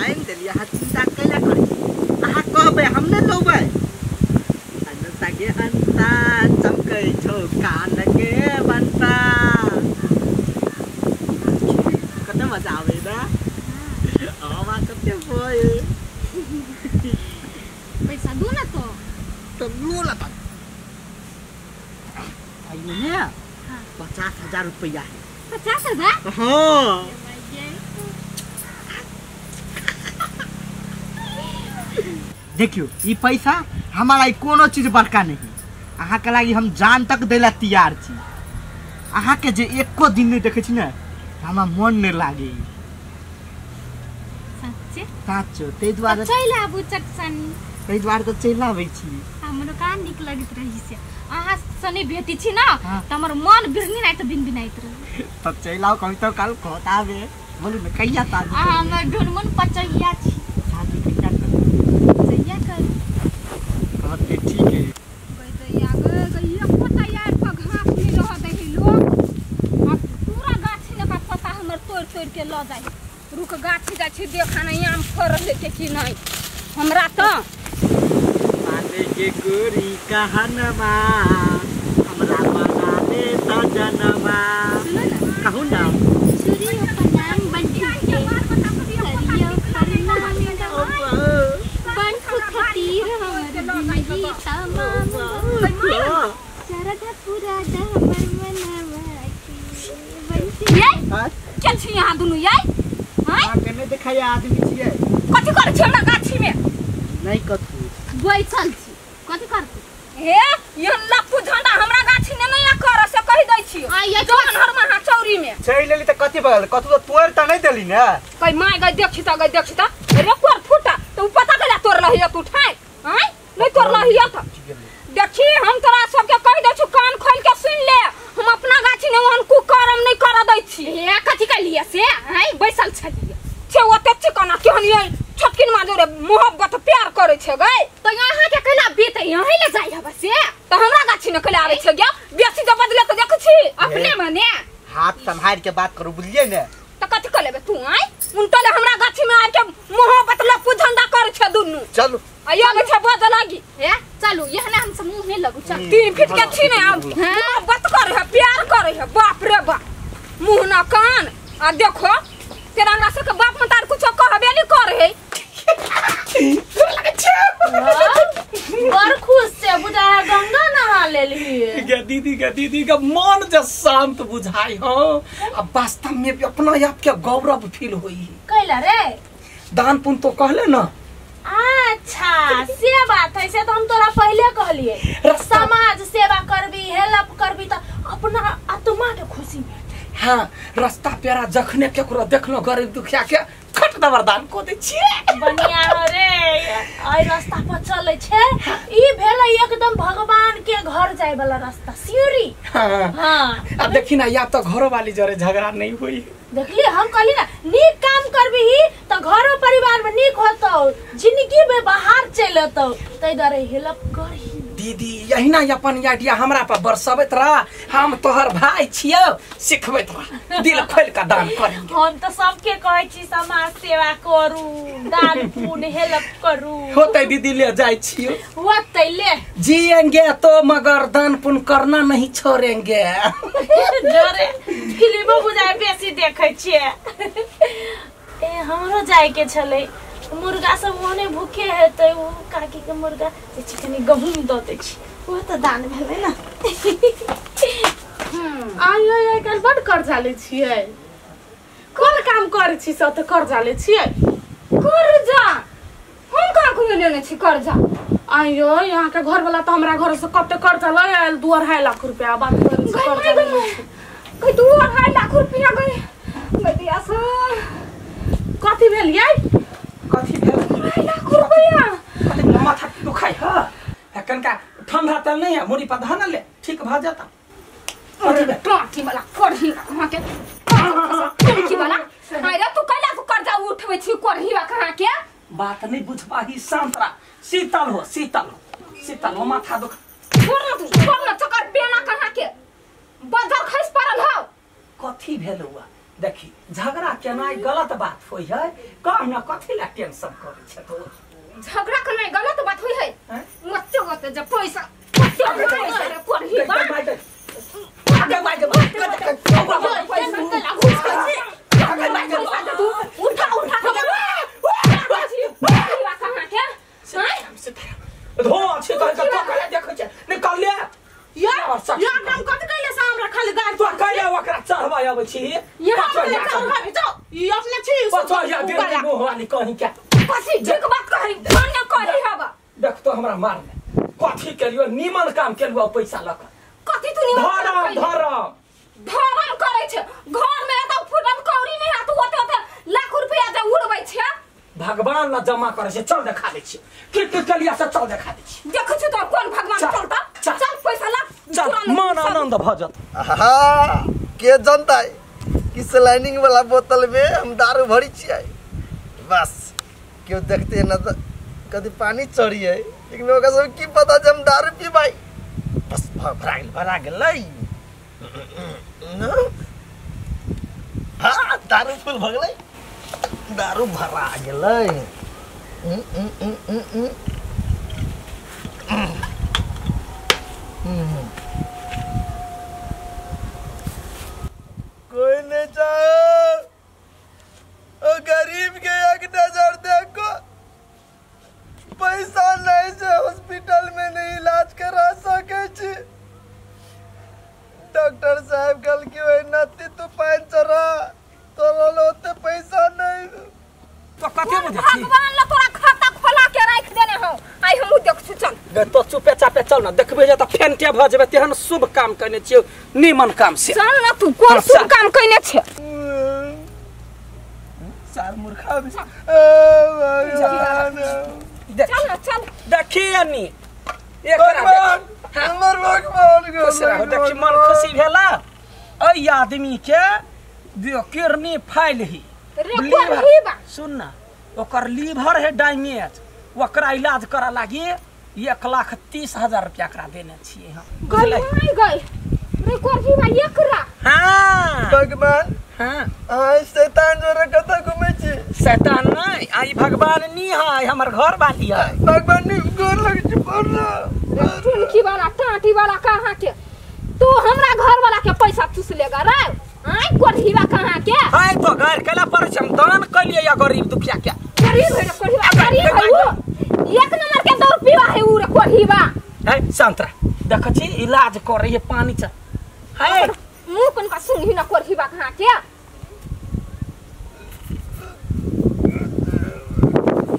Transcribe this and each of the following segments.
आइन देली अहाँ चिंता कैला करै छी अहाँ कहबै हम नै लौबै हंसा गे हंसा चमकै छौ कान के बनता कते मजा आबै ना हवा कते बोए पैसा दू ना तो तो लो ला तो आइए ने 50,000 रुपया है। 50,000? हाँ देखियो ये पैसा हमारा कोनो चीज बड़का नहीं अहाँ के लागी हम जान तक देला तैयार छी अहाँ के जे एको दिन नहीं देखे छी ने हमरा मन नहीं लागे सच्चे साचो तै दुआरे चलि आबू चटसनी तै दुआरे तो चलि आबै छी हमरो का नीक लगैत रही से अहाँ सने भेटी छी ना त हमर मन बिरनी नाइत बिन बिनाइत रही त चलि आउ कभी तो काल कहताबे बोलू ने कहिया शादी अहाँ हमर ढुनमुन पचहिया छी शादी कहिया करब कहिया कर कहते ठीक है गइया गइया पता यार पर घास नहीं रह दही लोग आ पूरा गाछी ने का पता हमर तोड़ तोड़ के ल जाई रुक गाछी जाइ छी देखा नहीं आम फरल है कि नहीं हमरा त माने के गोरी कहनवा हमरा बना दे सजनवा सुनो ना कहू ना छुरी प्रणाम बंटी के सरियो प्रणाम बंठ खातिर हमर जिंदगी तमाम चरधा पूरा द हमर मनवा के बंटी ये के छी यहाँ दुनु ये हां के नहीं देखाय आदमी छियै कथि करै छी हमरा गाछी में नहीं कथु बैठल छी कथि करतै हे ये लप्पू झंडा हमरा गाछी ने नहीं कर से कहि दै छी जौन हर महा चौरी में चलि लेली त कथि बगल कथु त तोड़ त नहीं देली ने कहि my गई देखी त गई देखी त रे कोर फूटा त उ पता कला तोड़ लही तू ठाइ हां नहीं तोड़ लही त देखी हम तोरा सबके कहि दै छी कान खोल के सुन ले हम अपना गाछी ने ओहन कुकर्म नहीं कर दै छी हे कथि कहलियै से हां बैसल छलियै छे ओते चिकना केहन ये छोटकिन माजोरे मोहब्बत प्यार करे छे गई त यहाँ के कैला बीत यहीं ले जाई हबे से त हमरा गाछी ने कैला आवे छे गे बेसी ज बदले त देख छी अपने मने हाथ संभाल के बात करू बुझलियै ने त कथि क लेबे तू आइ उनटले हमरा गाछी में आके मोहब्बत लप्पू झंडा करे छे दुनु चलू आया के छे बज लागी हे चलू यहने हम सब मुंह नहीं लगू चल 3 फीट के छी ने हम मोहब्बत करे है प्यार करे है बाप रे बाप मुंह ना कान आ देखो तेरा हमरा सब के बाप मतार कुछ कहबे नहीं करे है बड़ खुश से बुझाय है गंगा नहा लेली गे दीदी के मन जे शांत बुझाई हो आ वास्तव में भी अपना आप के गौरव फील होई। कैला रे दान पुण्य तो कहले ना। अच्छा से बात है, से तो हम तोरा पहले कहलिए समाज सेवा करबी हेल्प करबी त अपना आत्मा के खुशी। हाँ रास्ता पेरा जखने केकरो देखलो गरीब दुखिया के खट दबर दान को दै छियै। बढ़िया हो रे आई रास्ता पर चलै छे ई भेलै एकदम भगवान के घर जाय वाला रास्ता सीढ़ी। हाँ हाँ अब देखी ना या तो घरो वाली जरे झगड़ा नहीं हुई। देखली हम कहली ना नीक काम करबी ही त घरो परिवार में नीक होतौ जिंदगी में बाहर चल एतौ तै दुआरे हेल्प करही। दीदी यही ना अपन आइडिया हमरा पर बरसबैत रह, हम तोहर भाई छियौ सिखबैत रह दिल खोल के दान करेंगे। हम तो सबके कहै छी समाज सेवा करू दान पुण्य हेल्प करू। होतै दीदी ले जाइ छियौ। होतै ले जिएंगे तो मगर दान पुण्य करना नहीं छोड़ेंगे। जोरे फिल्मो बुझाय बेसी देखै छियै। ए हमरो जाय के छलै मुर्गा सब ओने भूखे हेतै उ काकी के मुर्गा जे छी कनी गहूम दऽ दै छी ओ तऽ दान भेलै ना। आइ आइ काल्हि बड कर्जा लै छियै। कोन काम करै छी से तऽ कर्जा लै छियै? कर्जा हम कहाँ कोनो लेने छी कर्जा? आइयो यहाँ के घर वाला तऽ हमरा घर से कते कर्जा लऽ आयल 2-2.5 लाख रुपया बात करै छी कर्जा गई 2-2.5 लाख रुपया गई गदिया से कथी भेल यै? कथी भेल 2.5 लाख रुपया? कथी माथा दुखाइ ह कनका ठंडा तेल नहीं है मुड़ी पर धन ले ठीक भ जाता। अरे टाटी वाला करही कहाँ के करही वाला अरे तू कैला तू कर्जा उठबै छी करही वा कहाँ के बात नहीं बुझ पाही। शांत रह शीतल हो शीतल हो शीतल हो माथा दुख छोड़ ना तू छोड़ ना चकर बेना कहाँ के बजर खस पड़ल हौ। कथी भेल हुआ देखी झगड़ा केनाइ गलत बात होई है कह न कथि ला टेंशन करै छै तो झगड़ा केनाइ गलत बात होई है मत होते जब पैसा पैसा रे कोरही बा तू उठा उठा धो अच्छे कह के तो कहले देखै छै निकल ले यार यार काम कत कैले से हमरा खाली गाड़ तो कहले ओकरा चढ़बै अबै छी यहाँ चढ़बै जाओ ई अपने छी पछो या दे मुंह वाली कहीं के कथि जे बात कही धन्य करी हवा देख तो हमरा मार ले कथि केलियो नीमन काम केलियो पैसा लक कथि तू नीमन धरम धरम धरम करै छै घर में त फुटम कौड़ी नहीं हाथ ओते ओते लाख रुपया जे उड़बै छै भगवान ला जमा करै छै चल देखा दै छी की की केलिया से चल देखा दै छी देखै छी तो कोन भगवान चलता चल पैसा ला चल मन आनंद भ जत। आहा के जनता कि स्लाइडिंग वाला बोतल में हम दारू भरी छियै बस केओ देखते न त कदी पानी चढ़ी है लेकिन ओकरा सब की पता जे हम दारू पीबै बस भरा गेल भरा गेलै न हां दारू फुल भ गेलै दारू भरा गेलै। कोई नहीं चाहो ओ गरीब के एक नजर देखो पैसा नहीं से हॉस्पिटल में नहीं इलाज करा सके छी। डॉक्टर साहब कल की वही नती तू पान चढ़ा तोरा लोते पैसा नहीं तो कते बुझै छी भगवान ला तोरा खाता खोला के राख देने हो आई हमहु देखछु चल गे तो चुपे चापे चल न देखबे जे त फेंटे भ जेबे तेहन शुभ काम कने छियौ नीमन काम से चल न तू कोन शुभ काम कने छै सार मूर्खा ओ भगवान चल न चल देखी अन्नी एकरा देख हमर भगवान खुश रहो देखी मन खुशी भेला ऐ आदमी के किडनी फाइल ही रे सुन ना ओकर लीवर है डैमेज ओकरा इलाज करा लागी 1,30,000 रुपया करा देने छियै हम गई गई रे कोरही बा एकरा हां भगवान हां आ शैतान जोरे कत घुमै छी शैतान नहीं आई भगवान नी है हमर घर वाली है भगवान नी गोर लग छी पड़ला टुनकी वाला टाटी वाला कहां के तू हमरा घर वाला के पैसा चूस लेगा रे आई कोरहीवा कहां के हाय तो घर केला पर हम दान कलिए या गरीब दुखिया के गरीब है रे कोरहीवा गरीब है उ एक नंबर के दौड़ पीवा है उ रे कोरहीवा है शांत रह देख छी इलाज कर रही है पानी च है मुंह कोन का सुनही ना कोरहीवा कहां के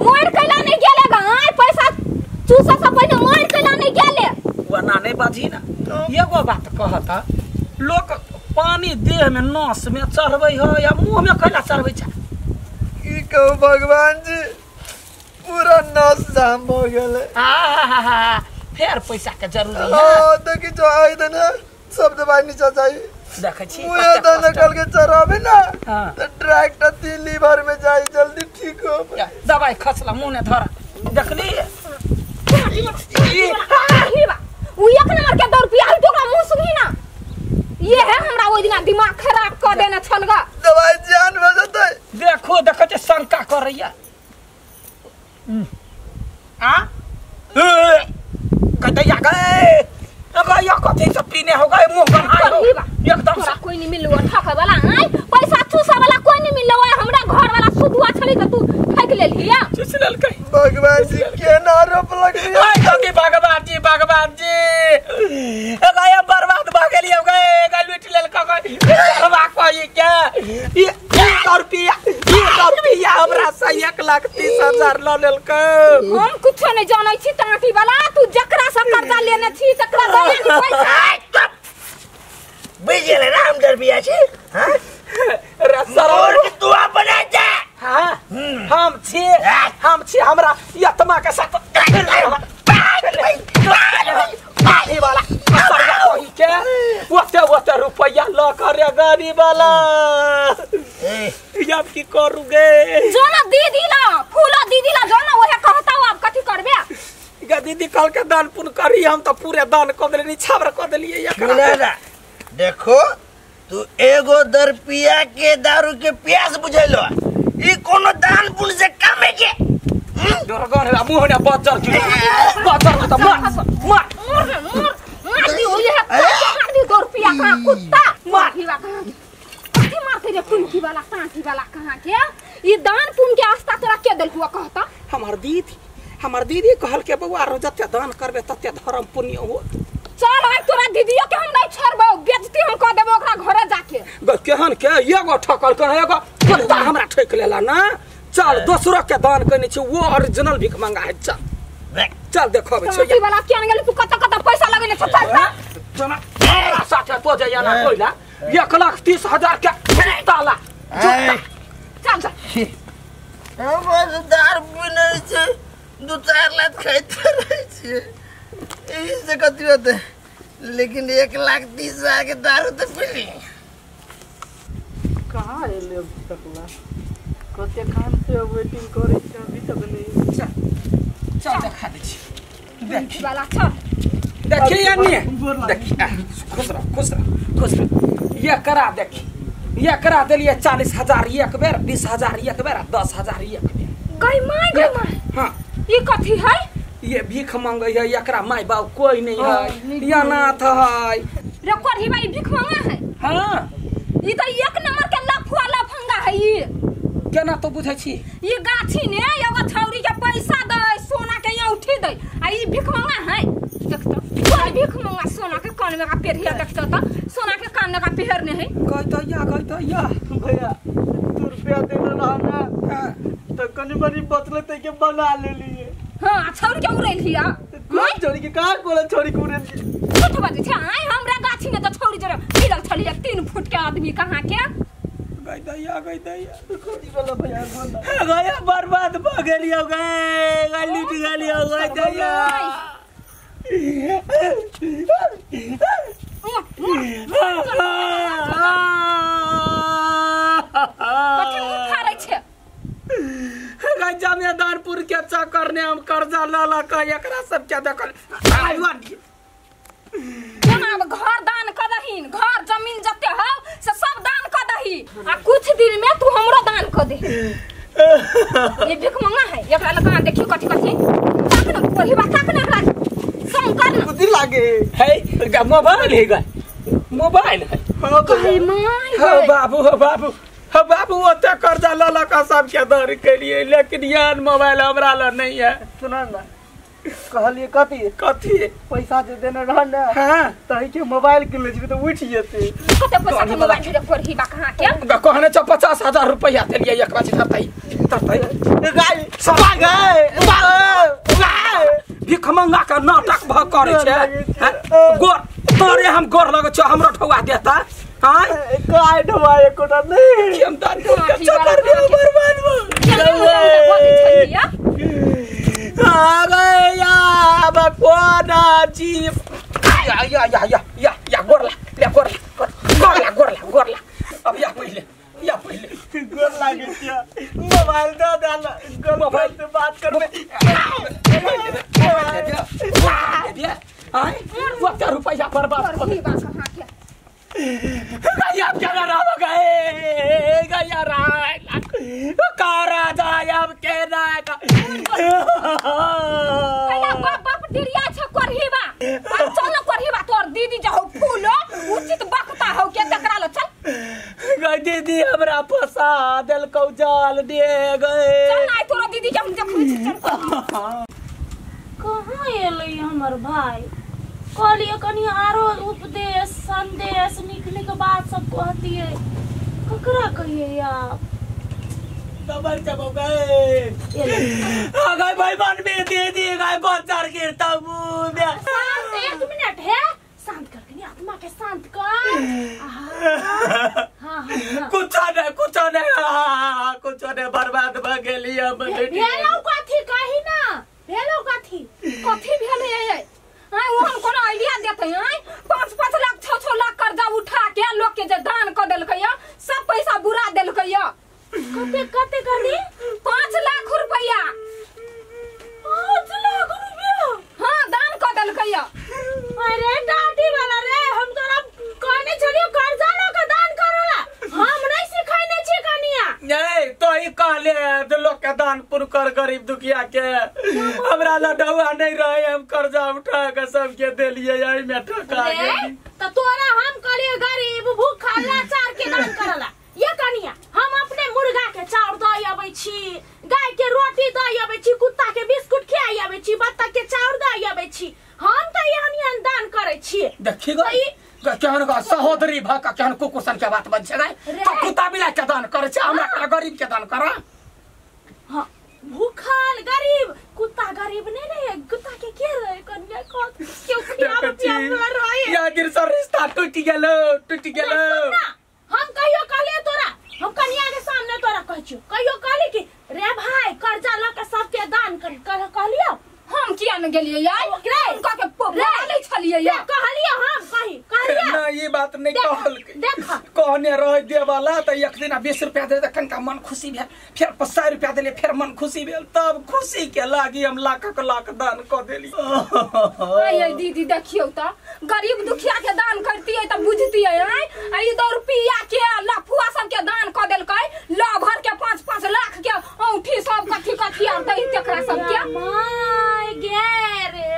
मोर कैला नहीं गेलेगा आई पैसा चूसा से पहिले मोर कैला नहीं गेले वना नहीं बाजी ना एगो बात कहता लोग पानी देह में नस में चढ़बै है या मुंह में कैला चढ़बै छै की कहू भगवान जी पूरा नस जाम भ गेलै आहा फेर पैसा के जरूरी है हां देखी जो आई दने सब दवाई नीचा जाई देखै छी मुंह तो निकल के चढ़ाबे ना हां त ट्रैक्टर तीन लीवर में जाई जल्दी ठीक हो दवाई खसला मुंह ने धर देखली उ एक नंबर के दौड़ पिया तो ओकरा मुंह सुनी ना ये है हमरा ओइ दिना दिमाग खराब क देने छल ग दवाई जान भ जतै देखो देखो जे शंका करैया आ कतैया गए अगर या कथि से पीने हो गए मुंह बनाए हो एकदम से कोई नहीं मिललो ठके वाला आय पैसा चूसा वाला कोई नहीं मिललो हमरा घर वाला सुधुआ छली त तू ठक लेलिया चूस लेलकै भगवान जी केना रोप लगलिया आय तो की भगवान जी भगवान जी गए बर्बाद भ गेलियै गए गए लूट लेलकै गए कोई के 1 रुपया 1 रुपया हमरा से 1,30,000 ल लेलकै हम कुछो नहीं जानै छी टाटी वाला तू जकरा से कर्जा लेने छी तकरा देने छी पैसा बुझ गेलै ना हम डरबिया छी हां रे सरोर तू अपना जा हां हम छी हमरा आत्मा के साथ वाला कोई के ओते ओते रुपया ल कर गरीब वाला अब की करू गे जो ना दीदी ला फूला दीदी ला जो ना ओहे कहता अब कथि करबे गे दीदी कल के दान पुण्य करी हम तो पूरे दान क देली छाबर क देलिए एकरा देखो तू एगो दरपिया के दारू के प्यास बुझेलो ई कोनो दान पुण्य से कम है के डरगन है मुंह ने बजर की बजर त मार मार मार मार दी होई है मार दी दरपिया का कुत्ता मार दी कहां के मारते रे कुंठी वाला कांठी वाला कहां के ई दान पुण्य के आस्था तोरा के देल हुआ कहता हमर दीदी कहल के बउआ रो जते दान करबे तते धर्म पुण्य होत। चल आज तोरा दीदियो के हम नहीं छोड़बो बेइज्जती हम क देबो ओकरा घरे जाके। केहन के एगो ठकल के एगो कुत्ता हमरा ठोक लेला ना। चल दोसरो के दान करने छी वो ओरिजिनल भीख मंगा है। चल चल देखो कांठी वाला केन गेल तू कत कत पैसा लगेले छ चल जना हमरा साथे तो जाया ना कोइला 1,30,000 के ताला चल चल हम बस दारू पीने छी 2-4 लाख खाइते रहै छी एही से कथी होते लेकिन 1,30,000 के दारू तो पीली। कहाँ एले अभी तक ला कते काम से वेटिंग करे छी अभी तक नहीं। चल चल देखा दे छी देखी वाला चल देखी यानी देखी खुश रह खुश रह खुश रह। ये करा देखी ये करा देलिए 40,000 एक बेर 20,000 एक बेर 10,000 एक बेर। गई my गई my. हां ये कथी है? ये भीख मांगे है एकरा my बाप कोई नहीं है ये अनाथ है रे कोढ़ी भाई भीख मांगा है। हां ई तो एक नंबर के लफुआ लफंगा है ई। केना तो बुझै छी ई गाछी ने एगो छौरी के पैसा दे सोना के औंठी दे आ ई भीख मांगा है। देख तो कोई भीख मांगा सोना के कान में का पेरिया देख तो सोना के कान में का पेहरने है। कह तो या कह तो या भैया तू रुपया देना रहा ना तो कनी मनी बचले ते के बना ले लिए। हां छौरी के उड़ैल हिया कोन छोरी के का कोला छोरी के उड़ैल कथि बाजै छै आइ हमरा गाछी में त छौरी जरे मिलल छलिए 3 फुट के आदमी कहां के। गई दैया गई दैया कथि वाला भैया बोल गया बर्बाद भ गेलियो गए गई लूट गेलियो गई दैया। कथि मुंह फाड़ै छै गई जमेदारपुर के चक्कर ने हम कर्जा ल ल के एकरा सब के देखल केना घर दान क दहीन घर जमीन जते हौ से सब दान क दही आ कुछ दिन में तू हमरो दान क दे। ये भीख मंगा है एकरा लगा देखियो कथि कथि ताक न पढ़िबा ताक न एकरा संग कर न बुद्धि लागे है मोबाइल है गा मोबाइल है। हां गई my हो बाबू हो बाबू हो बाबू ओते कर्जा ल ल के सब के दान केलिए लेकिन यान मोबाइल हमरा ल नहीं है। सुना ना कहलिए कथी कथी पैसा जे देने रह ना। हां तही के मोबाइल के ले जेबे त उठ जेते कते पैसा के मोबाइल रे कोरही बा कहां के कहने छ 50,000 रुपया देलिए एक बार धरतई धरतई गाय सब गए भीख मंगा के नाटक भ करे छै गोर तोरे हम गोर लगे छ हमरो ठौआ देता। हां काय ढवा एकोटा नहीं हम दान के चक्कर में बर्बाद भ गेलिए आ गए या बकोना जी या या या या या या गोरला ले गोरला गोरला गोरला गोरला अब या पहिले गोर लागे छिया मोबाइल दे दे गोर मोबाइल से बात करबे मोबाइल आय वक्त रुपया बर्बाद कर कोरही बा कहां के गया क्या रह गए गया राय कारा जाय अब के ना का बाप बाप डिरिया छ कोरही बा आ चल न कोरही बा तोर दीदी जो फूल उचित बकता हो के तकरा ल चल गई दीदी हमरा फसा देलकौ जाल दे गए चल ना तोरा दीदी के हम देखै छी चल। कहाँ एलै हमर भाई कहलिए कनी आरो उपदेश संदेश निक निक बात सब कहतिए ककरा कहिए यार दबर चबो गए आ गए भाई बन में दीदी गए बच्चा गिरता मुंह में। शांत एक मिनट है शांत कर कनी आत्मा के शांत कर। हां हां कुछ नहीं कुछ नहीं कुछ नहीं बर्बाद भ गेली हम। भेलौ कथी कही ना भेलौ कथी कथी भेलै आय ओहन कोनो आइडिया देते आय 5-5 लाख 6-6 लाख कर्जा उठा के लोग के जे दान क देलकै सब पैसा बुरा देलकै। कते कते कनी 5 लाख रुपया 5 लाख रुपया हां दान क देलकै। अरे डाटी वाला रे हम तोरा कहने छलियो कर्जा ल के दान दान पुण्य कर गरीब दुखिया के। हमरा लडौआ नहीं रहे, हम कर्जा उठा के सबके देलिए, एही में ठका गेली। त तोरा हम कहलिए गरीब भूखा लाचार के दान करला। ये कनिया हम अपने मुर्गा के चाउर दई अबै छी, गाय के रोटी दई अबै छी, कुत्ता के बिस्कुट खियाई अबै छी, बत्तख के चाउर दई अबै छी, हम त एहन एहन दान करै छी। देखी गो केहन गो सहोदरी भ के केहन कुकुर सन के बात बन छै गै। तो कुत्ता बिला के दान करै छै, हमरा के गरीब के दान कर। हां भूखल गरीब कुत्ता गरीब नहीं रहे, कुत्ता के रहे कनिया को क्यों खियाब पियाब रहे। या गिर सर रिश्ता टूट गेलो, टूट गेलो। हम कहियो कहलिए तोरा, हम कनिया के सामने तोरा कहै छियो, कहियो कहली कि रे भाई कर्जा ल के सबके दान कर कहलियो? हम किया न गेलिए यार, उनका के बोले छलिए यार। कहलिए हम कही कहलिए ना, ई बात नहीं कहल। देख कहने रह दे वाला त एक दिन 20 रुपया दे त कनका मन खुशी भेल, फिर 50 रुपया देले फिर मन खुशी भेल, तब खुशी के लागी हम लाख के लाख दान क देली। आय दीदी देखियो त गरीब दुखिया के दान करतिए त बुझतिए। आय ई 2 रुपया के लफुआ सब के दान क देलकै, लभर के 5-5 लाख के औंठी सब कथि कथि आर दई तेकरा सब के। My गे रे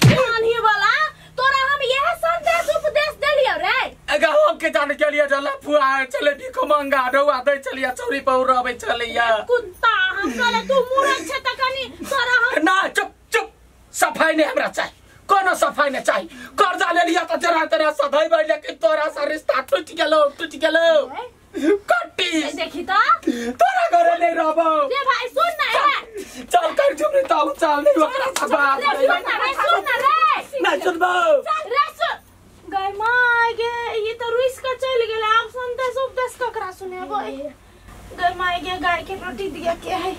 पानी वाला तोरा हम यह संदेश उपदेश देलियो रे। अगा हम के जान के लिए जला फुआ चले भीख मंगा डौआ दै चलिया चौरी पर रहबै चलिया कुत्ता। हम कहले तू मूर्ख छे त कनी तोरा हम ना। चुप चुप, सफाई नहीं हमरा चाही, कोनो सफाई नहीं चाही। कर्जा ले लिया त जरा तरा सधैबै, लेकिन तोरा से रिश्ता टूट गेलो, टूट गेलो। कट्टी देखी त तोरा घरे नहीं रहबौ रे भाई। सुन ना रे, चल कर झुमरी त चल नहीं ओकरा से बात रे। सुन ना रे, सुन ना रे, ना सुनबौ रे सुन। गय my गे ई त रुइस के चल गेल, आब संदेश उपदेश ककरा सुनेबै? गय my गे गाय के रोटी दिया के है।